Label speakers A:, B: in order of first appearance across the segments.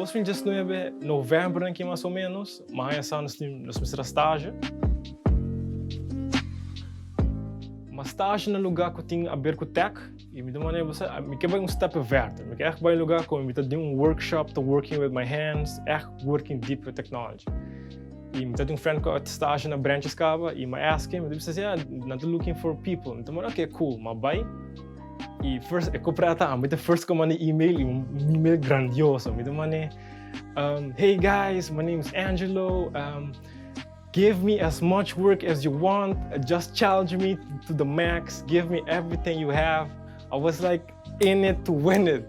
A: 2019, november aki mas o menos, mi a haña sa nos tin nos mester a stage. Mi a stage na lugar ku tin aber ku tech i mi ta manera bo sa mi ke bai un step verder. Mi ke ègt bai un lugar ku mi ta den un workshop ta working with my hands, ègt working deep with technology. I mi ta tin un friend ku a stage na Branches kaba i mi a ask him, mi ta bisa si, ah, nan ta looking for people. Mi ta manda, okay, cool, mi a bai. I first, e kopra ta, mi ta first ku manda email, i un email grandioso. Mi ta manda, um, hey guys, my name is Angelo, um, give me as much work as you want, just challenge me to the max, give me everything you have. I was like in it to win it.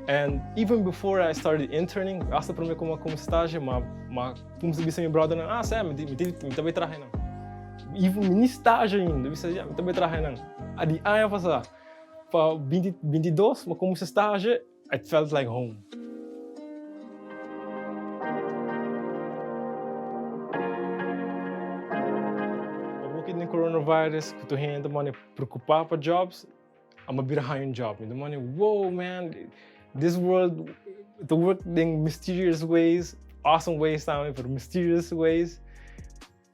A: And even before I started interning, hasta promé ku mi a kuminsá stage, ma ma kuminsá bisa mi brothernan, ah, Sam, mi mi mi ta bai traha einan. Even mi ni stage ainda, mi bisa, ya, mi ta bai traha einan. A di aña pasá, pa binti 22, mi a kuminsá stage, it felt like home. Awor ku tin coronavirus, ku tur hende ta manda preokupá pa jobs, Amo bira haña un job. Mi ta manda, wow man, this world ta work den mysterious ways, awesome ways tambe, pero mysterious ways.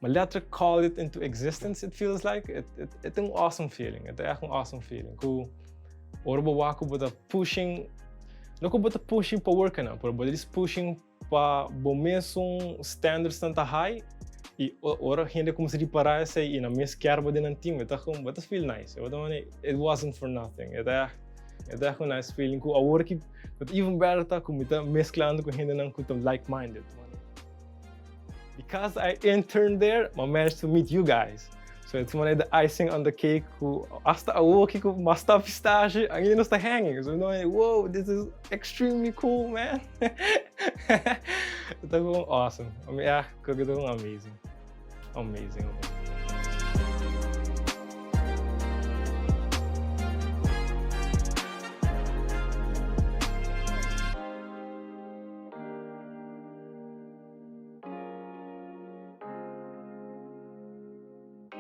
A: Ma letra call it into existence, it feels like. It, it, it un awesome feeling. It echt un awesome feeling. Ku ora bo wak ku bo ta pushing, no ku bo ta pushing pa work nan, pero bo ta pushing Pa bo mesun standards nan ta high y ora hende cuminsa ripara esey y nan mes kier bo den nan team e ta gewoon bo ta feel nice. Bo ta mane it wasn't for nothing. E ta e ta echt un nice feeling cu awor ki but even better ta cu mi ta mezclando cu hendenan cu ta like minded. Because I interned there, I managed to meet you guys. So it's manera the icing on the cake ku hasta awoki ku mas stap stage, ainda nos ta hanging. So no, whoa, this is extremely cool, man. Ta gewoon awesome. I mean, ja, ta gewoon amazing. Amazing, amazing.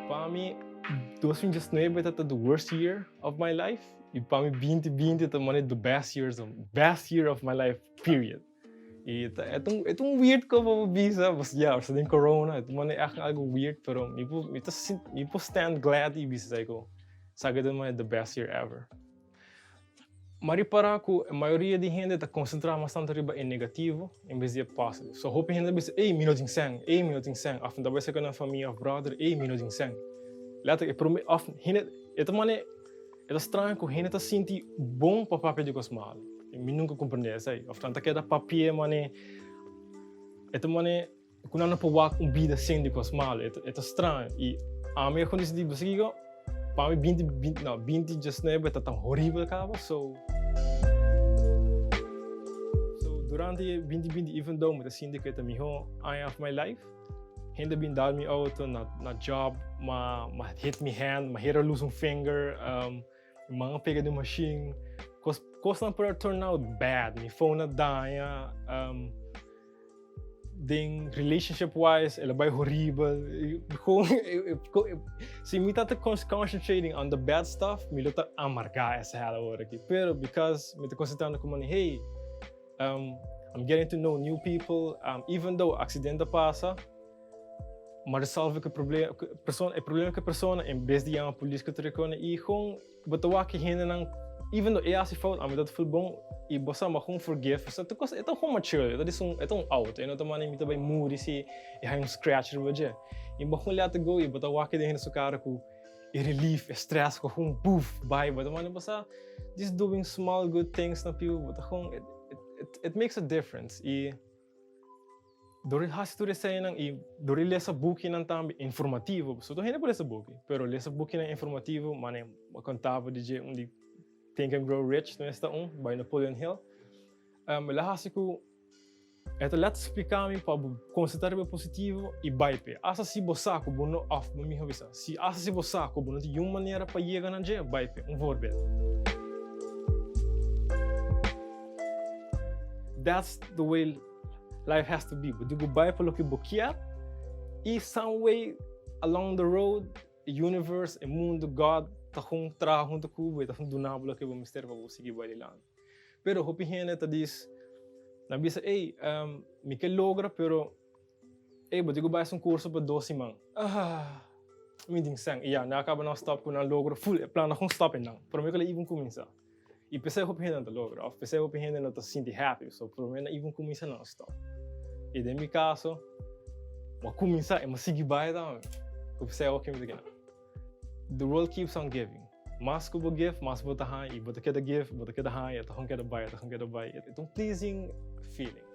A: Pa mi, 2019 ta the worst year of my life y pa mi 2020 ta mane the best years of, best year of my life, period. Y ta, e ta un, e ta un weird ko pa bo bisa, pues ya, ora den corona, e ta mane echt algo weird, pero mi por, mi ta sin, mi por stand glad y bisa esaki ku esaki ta mane the best year ever. M'a ripará ku e mayoria di hende ta konsentrá mas tantu riba e negativo en bes di e positivo. So hopi hende ta bisa, Ey, mi no tin sèn, ey, mi no tin sèn, òf mi ta bai seka nan famia òf bròder, ey, mi no tin sèn. Lètterlijk, e promé, òf hende, e ta manera, e ta straño ku hende ta sinti bon pa papia di kos malu. Mi nunka komprendé esei. Òf nan ta keda papia manera, e ta manera. Ku nan no por wak un bida sin di kos malu, e ta straño. I ami a kondisi di bo kiko, pa mi binti binti no binti diesnuebe ta tan horibel kaba, so so durante e binti binti even though mi ta sinti ku e ta mihó aña of my life, hende a bin dal mi auto na na job, m'a m'a hit mi hand, m'a hera lose un finger, mi man a pega den machine, kos kosnan por a turn out bad, mi phone a daña. Den relationship wise el a bai horibel. Gewoon, si mi ta concentrating on the bad stuff, mi lo ta amargá esa hel awor aki. Pero because mi ta concentrando como hey, um, I'm getting to know new people, um, even though accidente pasa, ma resolve ku problema, persona, e problema ku persona en bes di yama polis ku ta rekone i gewoon bo ta wak e hendenan even though e hasi fout ami ta ta feel bon i bo sa ma gewoon forgive so tur kos e ta gewoon mature e ta dis un e ta un auto e no ta manda mi ta bai muri si e haña un scratch riba dje i bo gewoon let it go i bo ta wak den hende su kara ku e relief e stress ku gewoon boef bai bo ta manda bo sa just doing small good things na people bo ta gewoon it it it makes a difference i. Dor di hasi tur eseinan i dor di lesa bukinan tambe informativo, pasobra tur hende por lesa buki, pero lesa bukinan informativo, manera bo a kontaba di dje un di Think and Grow Rich, no esta un, by Napoleon Hill, el a hasi ku e ta lèt splika mi pa bo konsentrá riba e positivo i bai p'e. Asta si bo sa ku bo no, òf mihó bisa, si asta si bo sa ku bo no tin yun manera pa yega na dje, bai p'e. Un voorbeeld. That's the way life has to be. Bo di ku bai pa loke bo kier i some way along the road e universe, e mundo, God ta hun traha hunto ku bo i ta hun duna bo loke bo mester pa bo sigui bai dilanti. Pero hopi hende ta dis. Nan bisa, ey, mi ke logra, pero ey, bo tin ku bai hasi un kurso pa dos siman. Ah, mi tin sèn. I ya, nan a kaba nan stòp ku nan logro ful, e plan a kon stòp einan, promé ku el a even kuminsá. I p'esei hopi hende no ta logra, òf p'esei hopi hende no ta sinti happy, so promé nan even kuminsá nan a stòp. I den mi kaso, mi a kuminsá i mi a sigui bai tambe, ku p'esei awor ke mi ta keda. The world keeps on giving. Mas ku bo give, mas bo ta haña i bo ta keda give, bo ta keda haña, e ta gewoon keda bai, e ta gewoon keda bai. E ta un pleasing feeling.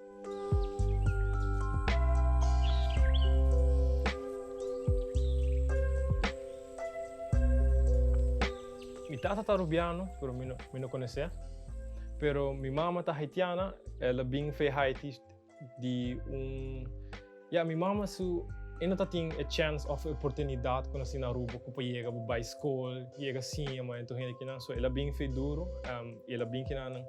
A: Mi tata ta Arubiano, pero mi no, mi no konosé. Pero mi mama ta Haitiana, el a bin fe Haiti di un ya mi mama su e no ta tin e chance of e oportunidad cu nos tin na Aruba cu pa yega bo bay school yega siña ma enton hende kinan so el a bin fe duro y el a bin kinanan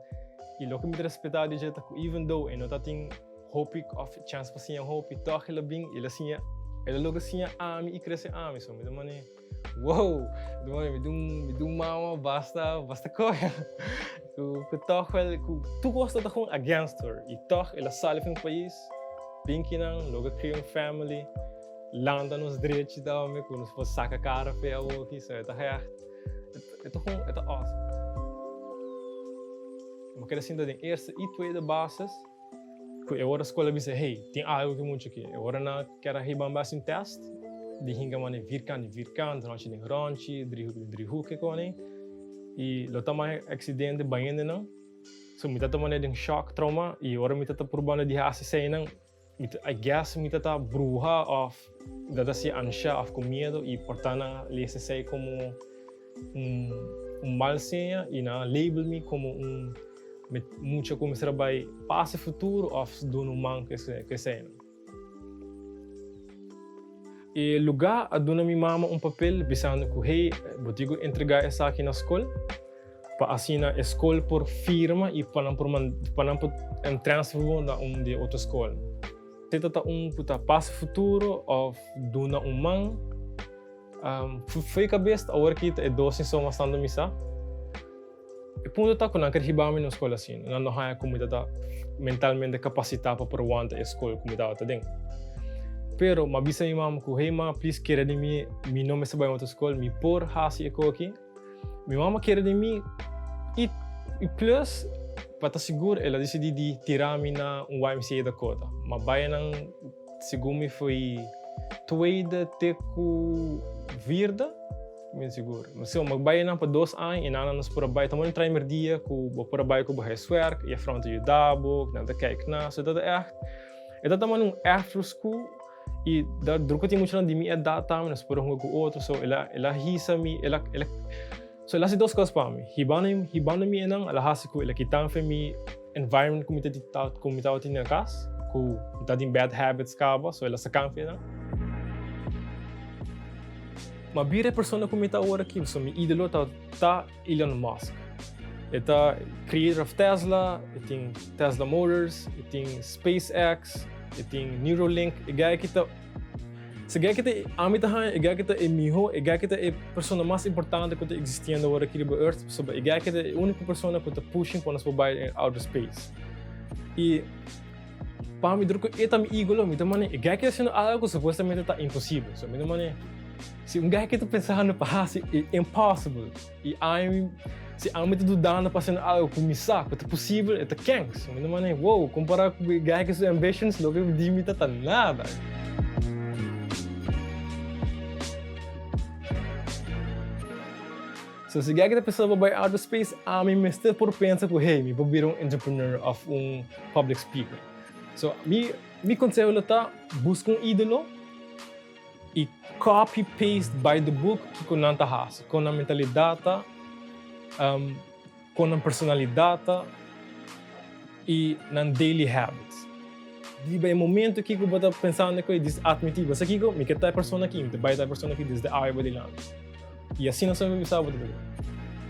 A: y loke mi ta respeta di dje ta cu even though e no ta tin hopi of chance pa siña hopi toch el a bin y el a siña el a logra siña ami y crece ami so mi ta mane Wow! Mi dun, mi dun mama basta, basta koe. Ku, ku toch wel, ku tur kos ta gewoon against her. I toch el a sali van pais, bin kinan, logra kria un family, lanta nos drechi tambe, ku nos por saka kara fe awoki. So e ta echt, e ta gewoon, e ta awesome. Mi keda sinta den eerste i tweede basis, Ku e ora skol a bisa, hey, tin algu ku mucha aki. E ora nan ker a hiba nan bas un tèst, di hinka mane vierkant di vierkant, rònchi den rònchi, driehoek den driehoek e koni. I lo ta mas aksidente bayende nan. So mi ta mane den shock, trauma, i ora mi ta ta probando di hasi eseinan, mi ta, I guess mi ta ta bruha òf mi ta ta hasi ansha òf ku miedu i por ta nan a lesa esei komo un un mal seña i nan a label mi komo un Mucha ku mester a bai pasa e futuro òf duna un man ku eseinan. E lugá a duna mi mama un papel bisando ku hey, bo tin ku entregá esaki na skol pa asina e skol por firma i pa nan por pa nan por transfer bo na un di e otro skolnan. Esei ta un ku ta pasa e futuro òf duna un man. Fo'i kabes ta awor ki ta e dos insoma stando mi sa. E punto ta ku nan ker hiba mi na un skol asina. Nan no haña ku mi ta ta mentalmente kapasitá pa por wanta e skol ku mi tabata den. Pero m'a bisa mi mama ku, hey ma, please kere di mi, mi no mester bai un otro skol, mi por hasi e koki. Mi mama kere di mi i i plus pa ta sigur el a disidí di tira mi na un YMCA Dakota. M'a bai nan segun mi foi tweede te ku vierde. Mi sigur. So, mi bai nan pa dos aña i nan nos por a bai. Ta mooi trae merdia ku bo por a bai ku bo huiswerk, e juffrouw ta yuda bo, nan ta kijk na. So dat echt, e ta tama un after school i da druk tin muchanan di mi edat tambe, nos por a hunga ku otro. So el a el a hisa mi, el a el a so el a hasi dos kos pa mi. Hibando hibando mi einan, el a hasi ku el a kita fen mi environment ku mi ta ku mi tabatin na kas, ku mi tabatin bad habits kaba, so el a saka mi fen einan. Ma bira e persona ku mi ta awor aki, pasobra mi ídolo ta ta Elon Musk. E ta creator of Tesla, e tin Tesla Motors, e tin SpaceX, e tin Neuralink. E guy aki ta, si guy aki ta, ami ta haña e guy aki ta e miho, e guy aki ta e persona mas importante ku ta existiendo awor aki riba earth, pasobra e guy aki ta e úniko persona ku ta pushing pa nos por bai den outer space. I Pa mi dor ku e ta mi ígolo, mi ta mane e gèki haciendo algo ku supuestamente ta imposibel. So mi ta mane, si un gèki ta pensando pa hasi e impossible i ami, si ami ta dudando pa haciendo algo ku mi sa ku ta posibel, e ta kèns. So mi ta mane, wow, kompará ku e gèki su ambitions, loke di mi ta ta nada. So si gèki ta pensa pa bai outer space, ami mester por pensa ku hey, mi por bira un entrepreneur òf un public speaker. So mi mi conseho lo ta busca un idolo y copy paste by the book kico nan ta haci, con nan mentalidad ta, um, con nan personalidad ta y nan daily habits. Riba e momento kico bo ta pensando cu e dis admiti, bo sa kico? Mi ke ta e persona aki, mi ta bai ta e persona aki desde awe bo dilanti. Y asina so mi bisa bo ta logra.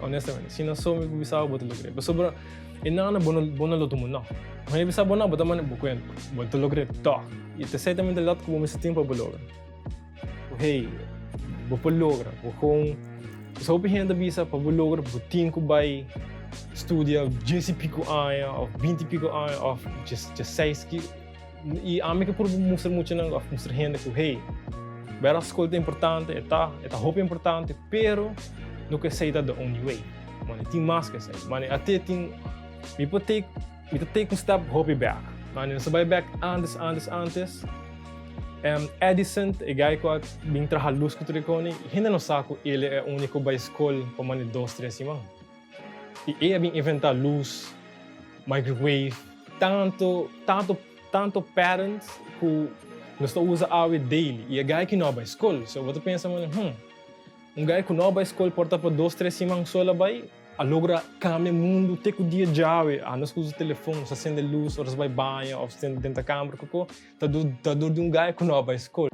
A: Honestamente, asina so mi bisa bo ta logra. Pasobra e nana bo no bo no lo tuma no. Bo bisa bo no, bo ta manda bo cuenta. Bo ta logra toch. Y ta esei ta mentalidad cu bo mester tin pa bo logra. Hey, bo por logra. Bo con, pasobra hopi hende ta bisa pa bo logra bo tin cu bay. studia djes i pico aña of binti pico aña of djesseis ki i ami ke purba mustra muchanan of mustra hende ku hey bera skol ta importante e ta e ta hopi importante pero no ku esei ta the only way mane tin mas ku esei mane ate tin mi por take mi ta take un step hopi bek mane nos ta bai bek antes antes antes Edison e guy ku a bin traha lus ku tur e koni hende no sa ku el e uniko bai skol pa mane dos tres siman. I e a bin inventá lus, microwave, tanto, tanto, tanto patents ku nos ta usa awe daily. I e guy ki no a bai skol. So bo ta pensa manera, hmm, un guy ku no a bai skol por ta pa dos, tres siman sol a bai, a logra kambia mundu te ku dia djawe. A nos ku usa telefon, nos ta sende lus ora nos bai baña òf den ta kamber koko, ta dor di un guy ku no a bai skol.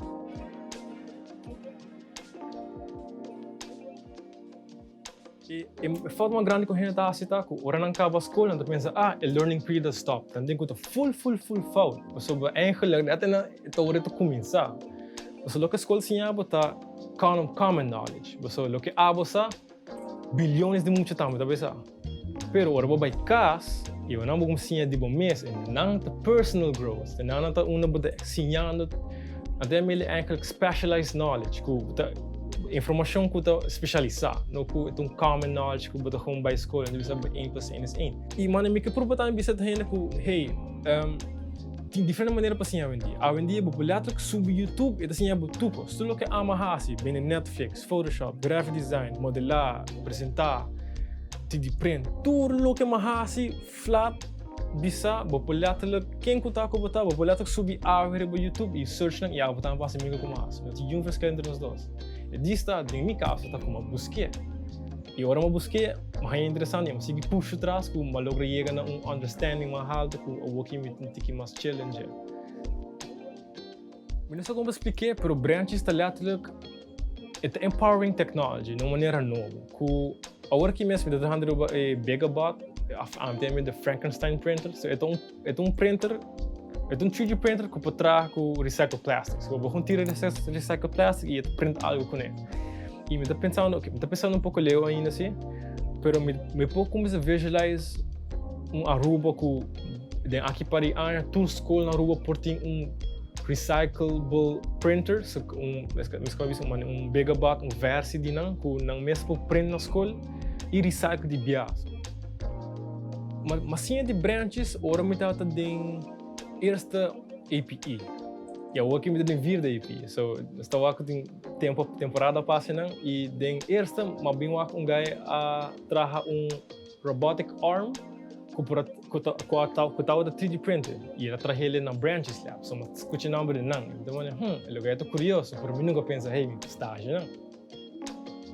A: E fout mas grandi ku hende ta hasi ta ku ora nan kaba skol nan ta pensa, ah, e learning period a stop. Nan tin ku ta ful ful ful fout, pasobra eigenlik net e ta ora e ta kuminsá. Pasobra loke skol siña bo ta common knowledge, pasobra loke abo sa, biliones di mucha tambe ta bay sa. Pero ora bo bay kas i ora nan bo kuminsá siña di bo mes, e nan ta personal growth, e nan ta unda bo ta siñando. Anto e mele eigenlijk specialized knowledge ku bo ta informashon ku ta spesialisá, no ku ta un common knowledge ku bo ta gewoon bai skol en ta bisa één plus één is één. I mane mi ke prueba tambe bisa ta hende ku hey, tin diferente manera pa siña awendia. Awendia bo por letterlijk subi YouTube i ta siña bo tur kos. Tur loke ama hasi, bini Netflix, Photoshop, graphic design, modelá, presentá, 3D print, tur loke mi a hasi Flat bisa bo por letterlijk ken ku ta ku bo ta, bo por letterlijk subi awe riba YouTube i search nan i abo tambe por hasi miga ku mas. No tin yun verschil entre nos dos. E dis ta, den mi kaso ta ku mi a busk'é. I ora mi a busk'é, mi a haña interesante i mi a sigui push atras ku mi a logra yega na un understanding mas haltu ku awoki mi tin tiki mas challenge. Mi no sa kon pa splik'é, pero Branches ta letterlijk e ta empowering technology na un manera nobo. Ku awor aki mes mi ta trahando riba e Begabot, òf ami ta yam'é de Frankenstein printer. So e ta un e ta un printer, e ta un 3D printer ku por traha ku recycled plastic. So bo por tira recycled plastic i e ta print algu kuné. I mi ta pensando, oke, mi ta pensando un poko leu ainda si, pero mi mi por kuminsá visualize un Aruba ku den aki par di aña tur skol na Aruba por tin un recyclable printer, so un mi skor bisa un un Begabot, un versie di nan ku nan mes por print na skol i recycle di bias. Ma ma siña di branches ora mi tabata den eerste APE i awor ki mi ta den vierde APE, so nos ta wak ku tin Tempo temporada pasa nan y den eerste ma bin wak un guy a traha un robotic arm cu por a cu ta cu a cu tabata 3D printed y el a trahele na Branches Lab. So mi a scucha nomber di nan y mi ta pone hmm e lugar ta curioso pero mi nunca pensa hey mi por stage nan.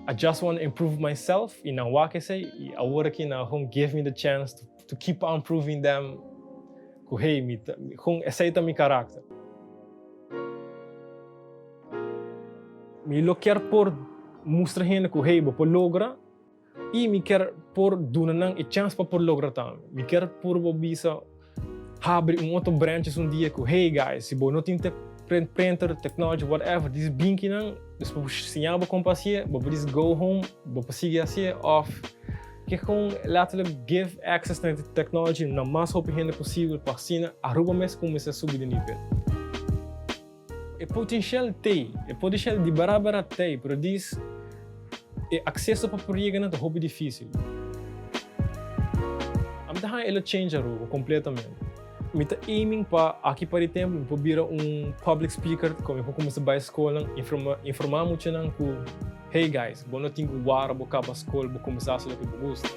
A: I just want to improve myself y nan wak esey y awor aki nan a gewoon give me the chance to to keep on proving them cu hey mi ta gewoon esey ta mi karakter. Mi lo kier por mustra hende ku hey bo por logra i mi kier por duna nan e chèns pa por logra tambe. Mi kier por bo bisa habri un otro branches un dia ku hey guys si bo no tin printer, technology, whatever, dis binki nan, nos por siña bo kon pa hasié, bo por dis go home, bo por sigui hasié òf ke kon letterlijk give access na e technology na mas hopi hende posibel pa asina Aruba mes kuminsá subi di nivel. E potencial t'ei, e potencial di barabara t'ei, pero dis e acceso pa por yega nan ta hopi dificil. Ami ta haña e lo change Aruba completamente. Mi ta aiming pa aki pa di tempo mi por bira un public speaker, cu mi por cuminsa bay scolnan, informa, informa muchanan cu, hey guys, bo no tin cu wara bo caba scol, bo cuminsa haci loke bo gusta.